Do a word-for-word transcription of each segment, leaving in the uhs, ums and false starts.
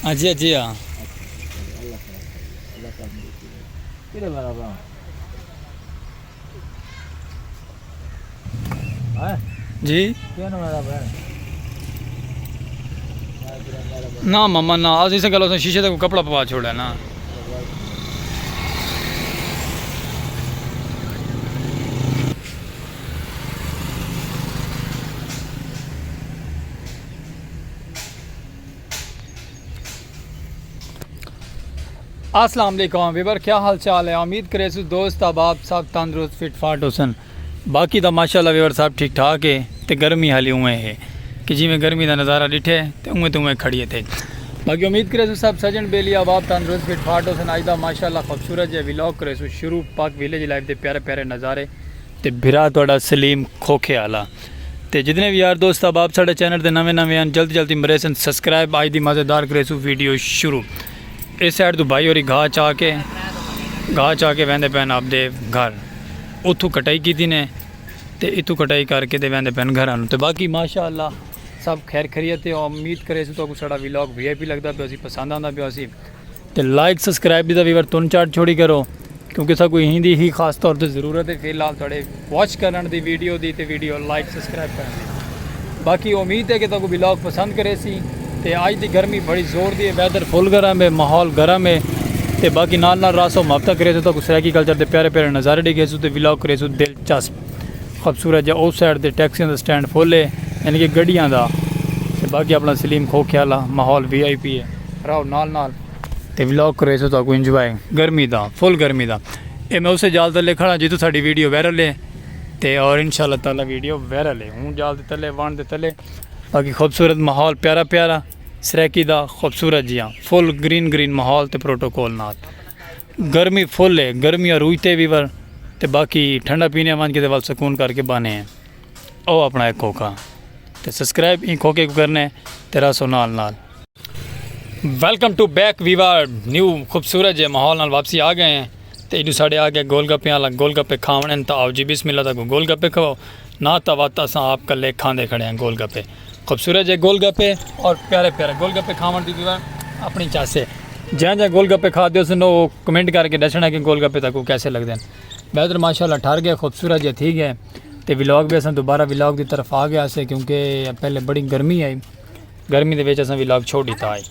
ہاں جی، ہاں جی، ہاں۔ اللہ خیر کرے، اللہ سب نو رزق دے۔ کیڑے والا بھرا؟ ہیں؟ جی۔ کیا نام ہے بھرا؟ نہ ماما نہ، اسی سے گلو سے شیشے تے کوئی کپڑا پوا چھوڑا نا۔ السلام علیکم ویور، کیا حال چال ہے؟ امید کریسوں دوست احباب سب تندرست فٹ فاٹ ہوسن۔ باقی تاں ماشاءاللہ ویور سب ٹھیک ٹھاک ہے، تے گرمی حالی اونویں ہے کہ جیویں گرمی دا نظارہ ڈٹھے تے اونویں تے اونویں کھڑی ہے تے۔ باقی امید کریسوں سب سجن بیلی احباب تندرست فٹ فاٹ ہوسن۔ اج دا ماشاءاللہ خوبصورت جے ولاگ کریسوں شروع پاک ویلیج لائف دے پیارے پیارے نظارے تے بھرا تہاڈا سلیم کھوکھے آلا۔ تے جتنے وی یار دوست احباب ساڈے چینل تے نویں نویں ہن، جلدی جلدی مریسن سبسکرائب۔ اج دی مزیدار کریسوں ویڈیو شروع۔ اس سائیڈ توں بھائی ہوری گھا چا کے، گھا چا کے ویندے پئن آپدے گھر۔ اتھوں کٹائی کیتی نے تے اتھوں کٹائی کر کے تے ویندے پئن گھراں نوں۔ تے باقی ماشاءاللہ سب خیر خیریت ہے۔ امید کریسوں تہاکوں ساڈا ولاگ وی آئی پی لگدا پیا ہوسی، پسند آندا پیا ہوسی۔ تے لائک سبسکرائب دی تاں ویور تن چاٹ چھوڑی کرو، کیونکہ ساکوں ایندی ہی خاص طور تے ضرورت ہے فی الحال تہاڈے واچ کرن دی ویڈیو دی تے ویڈیو لائک سبسکرائب کرن دی۔ باقی امید ہے کہ تہاکوں ولاگ پسند کریسی۔ تے اج دی گرمی بڑی زور دی ہے، ویدر فل گرم ہے، ماحول گرم ہے۔ تے باقی نال نال راسو ہفتہ کریسوں تہاکوں سرائیکی کلچر دے پیارے پیارے نظارے ڈکھیسوں تے ولاگ کریسوں دلچسپ خوبصورت جا۔ اس سائیڈ تے ٹیکسیاں دا سٹینڈ فل ہے، یعنی کہ گڈیاں دا۔ تے باقی اپنا سلیم کھوکھے آلا ماحول وی آئی پی ہے، رہو نال نال۔ تے ولاگ کریسوں تہاکوں انجوائے گرمی دا، فل گرمی دا۔ اے میں اسے جال تلے کھڑا جتھوں ساڈی ویڈیو وائرل ہے۔ تے اور انشاءاللہ تعالی ویڈیو وائرل ہے۔ ہوں جال دے تلے، وان دے تلے۔ باقی خوبصورت ماحول پیارا پیارا، سرائیکی دا خوبصورت جیاں، فل گرین گرین ماحول تے پروٹوکول نال۔ گرمی فل ہے، گرمی عروج تے ویور۔ تے باقی ٹھنڈا پینے ونج کے تے ول سکون کر کے بانے ہیں۔ او اپنا ایک کھوکھا۔ تے سبسکرائب ایں کھوکھے کوں کرنے تے رہسو نال نال۔ Welcome to back viewer, new خوبصورت جے ماحول نال واپسی آ گئے ہیں۔ تے ایڈو ساڈے آ گئے گول گپے والا، گول گپے کھاونے ہیں۔ تاں آؤ جی بسم اللہ تہاکوں گول گپے کھواؤ۔ نہ تاں وت اساں آپ کلے کھاندے کھڑے ہیں گول گپے۔ خوبصورت جے گول گپے اور پیارے پیارے گول گپے کھاون دی ویور اپنی چاس ہے۔ جیاں جیاں گول گپے کھادے ہوسن او کمنٹ کر کے ڈسنا کہ گول گپے تہاکوں کیسے لگدے ہیں۔ ویدر ماشاءاللہ ٹھر گئے، خوبصورت جے تھی گئے۔ تے ولاگ وی اساں دوبارہ ولاگ دی طرف آ گیا سے، کیونکہ پہلے بڑی گرمی آئی، گرمی دے وچ اساں ولاگ چھوڑ ڈتا آئی۔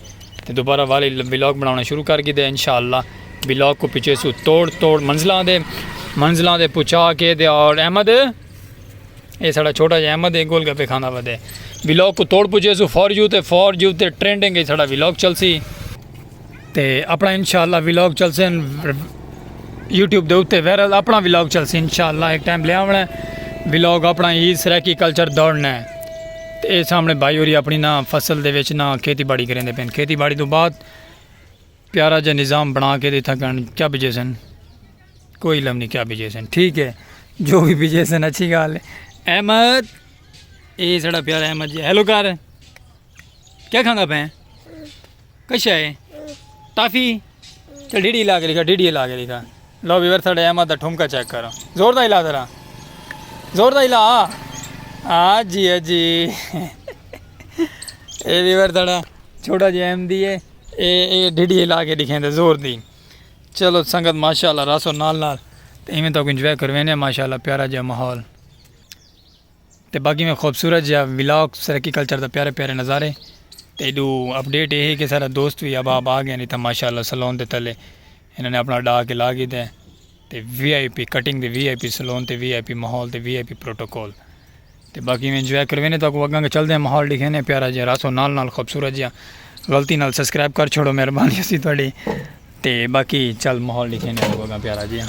تے دوبارہ والی ولاگ بناونا شروع کر گھدے انشاءاللہ۔ ولاگ کوں پچھیسوں توڑ توڑ منزلاں دے، منزلاں دے پہنچا کے تے اور احمد، اے ساڈا چھوٹا جیہا احمد ہے، گول گپے کھاندا ودے۔ ولاگ کوں توڑ پچھیسوں فار یو تے، فار یو تے ٹرینڈنگ اچ ساڈا ولاگ چلسی۔ تے اپنا انشاءاللہ ولاگ چلسن یوٹیوب دے اتے وائرل، اپنا ولاگ چلسی انشاءاللہ۔ ایک ٹائم لے آونا ہے ولاگ اپنا ہی سرائیکی کلچر دوڑنا ہے۔ تے اے سامنے بھائی ہوری اپنی نہ فصل دے وچ نہ کھیتی باڑی کریندے پئن۔ کھیتی باڑی توں بعد پیارا جیہا نظام بنا کے تے اتھاں کن کیا بجیسن؟ کوئی علم نہیں کیا بجیسن، ٹھیک ہے، جو وی بجیسن اچھی گالھ ہے۔ احمد، اے ساڈا پیارا احمد جی، ہیلو کر۔ کیا کھاندا پئیں؟ کشا ہے؟ ٹافی؟ چل ڈیڈی لا کے ڈکھا، ڈیڈی لا کے ڈکھا۔ لو ویور ساڈے احمد دا ٹھمکا چیک کرو۔ زور دا ہلا ذرا۔ زور دا ہلا۔ آ جی، آ جی۔ اے ویور ساڈا چھوٹا جیہا احمد ہے۔ اے، اے ڈیڈی لا کے ڈکھیندے زور دی۔ چلو سنگت ماشاءاللہ رہسو نال نال۔ تے ایویں تہاکوں انجوائے کروینے ماشاءاللہ پیارا جیہا ماحول۔ تے باقی میں خوبصورت جیہا ولاگ سرائیکی کلچر دا پیارے پیارے نظارے۔ تے ایڈو اپڈیٹ اے ہے کہ سارا دوست وی احباب آ گئے نہیں تاں ماشاءاللہ سلون دے تلے انہاں نے اپنا ڈا کے لا گھدے۔ تے وی آئی پی کٹنگ تے وی آئی پی سلون تے وی آئی پی ماحول تے وی آئی پی پروٹوکول۔ تے باقی میں انجوائے کروینے تہاکوں اگاں کے چلدے ہیں ماحول ڈکھینے پیارا جیہا رہسو نال نال خوبصورت جیہا۔ غلطی نال سبسکرائب کر چھوڑو مہربانی اسی تہاڈی۔ تے باقی چل ماحول ڈکھینے تہاکوں اگاں پیارا جیہا۔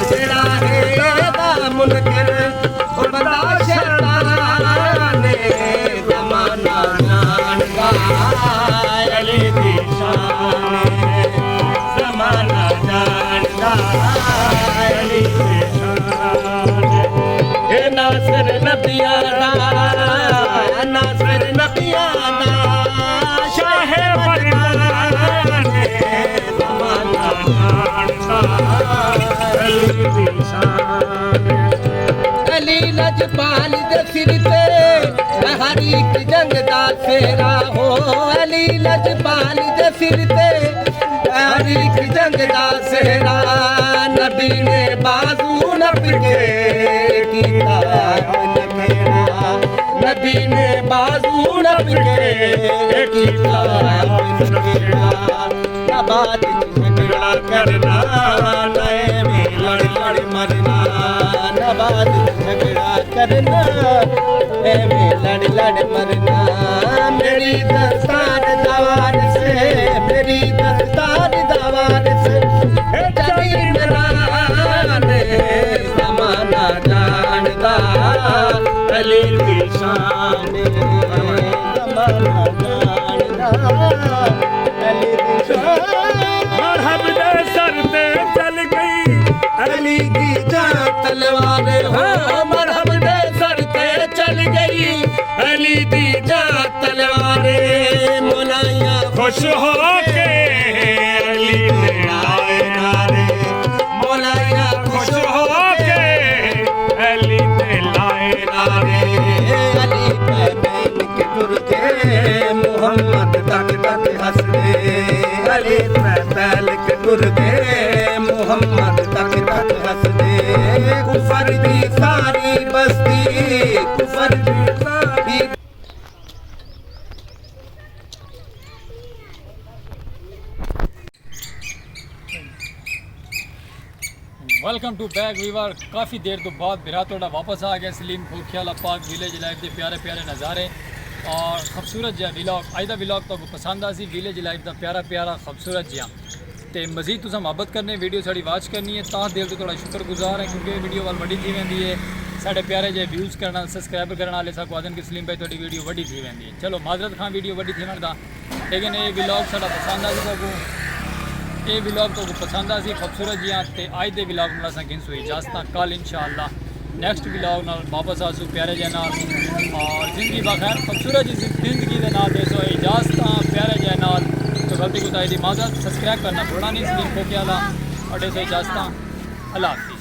جیڑھا ہے تیرا منکر، او بندہ شیطان ہے، زمانہ جاندا علی دی شان ہے، زمانہ جاندا علی دی شان ہے۔ اے ناصر نبیاں دا، ناصر نبیاں دا، شاہ مردان ہے، زمانہ جاندا علی دی شان ہے۔ لجپال دے سر تے ہر ہک جنگ دا سہرا ہو، علی لجپال دے سر تے ہر ہک جنگ دا سہرا۔ نبی نے بازو نپ کے کیتا نخیڑا، نبی نے بازو نپ کے کیتا نخیڑا۔ نہ بعد وچ جھگڑا کرنا، نہ ایویں لڑ لڑ مرنا۔ نہ بعد وچ جھگڑا کرنا، ایویں لڑ لڑ مرنا۔ میری دستار دا وارث، میری دستار دا وارث، اے چالی عمران زمانہ جاندا، علی دی شان زمانہ جاندا۔ علی دی شان۔ مرحب دے سر تے چل گئی علی دی جاں تلوار، ہو مرحب دے سر تے چل گئی علی دی جاں تلوار۔ مولائیاں خوش ہو کے علی دے لائے نعرے، مولائیاں خوش ہو کے علی دے لائے نعرے۔ علی پہ پہل کے ٹر دے محمد تک تک ہس دے، علی پہ پہل کے ٹر دے محمد تک تک ہس دے۔ کفر دی ساری بستی، کفر دی ساری ویلکم ٹو بیک ویور۔ کافی دیر تو بعد بھرا تہاڈا واپس آ گیا سلیم کھوکھیالہ پاک ویلیج لائف دے پیارے پیارے نظارے اور خوبصورت جہا ولاگ۔ اج دا ولاگ تہاکوں پسند آسی، ویلیج لائف دا پیارا پیارا خوبصورت جہا۔ تے مزید تساں محبت کرنے، ویڈیو ساڈی واچ کرنی ہے، تاہ دل تو تہاڈا شکر گزار ہیں، کیونکہ ویڈیو ول وڈی تھی ویندی ہے۔ ساڈے پیارے جے ویوز کرنا، سبسکرائبر کرنا والے ساکوں آدن کہ سلیم بھائی تہاڈی ویڈیو وڈی تھی ویندی ہے۔ چلو معذرت خواہ ویڈیو وڈی تھی ویندی دا، لیکن اے ولاگ ساڈا پسند آسی تہاکوں، اے ولاگ تہاکوں پسند آسی خوبصورت جیاں۔ تے اج دے ولاگ نال اساں گھنسوں اجازتاں، کل انشاءاللہ نیکسٹ ولاگ نال واپس آسوں پیارے جے نال۔ اور زندگی بخیر، خوبصورت جی زندگی دے نال ڈیسو اجازتاں پیارے جے نال۔ تو غلطی کوتاہی دی معذرت، سبسکرائب کرنا بھولنا نہیں سلیم کھوکھیالہ، اور ڈیسو اجازتاں، اللہ حافظ۔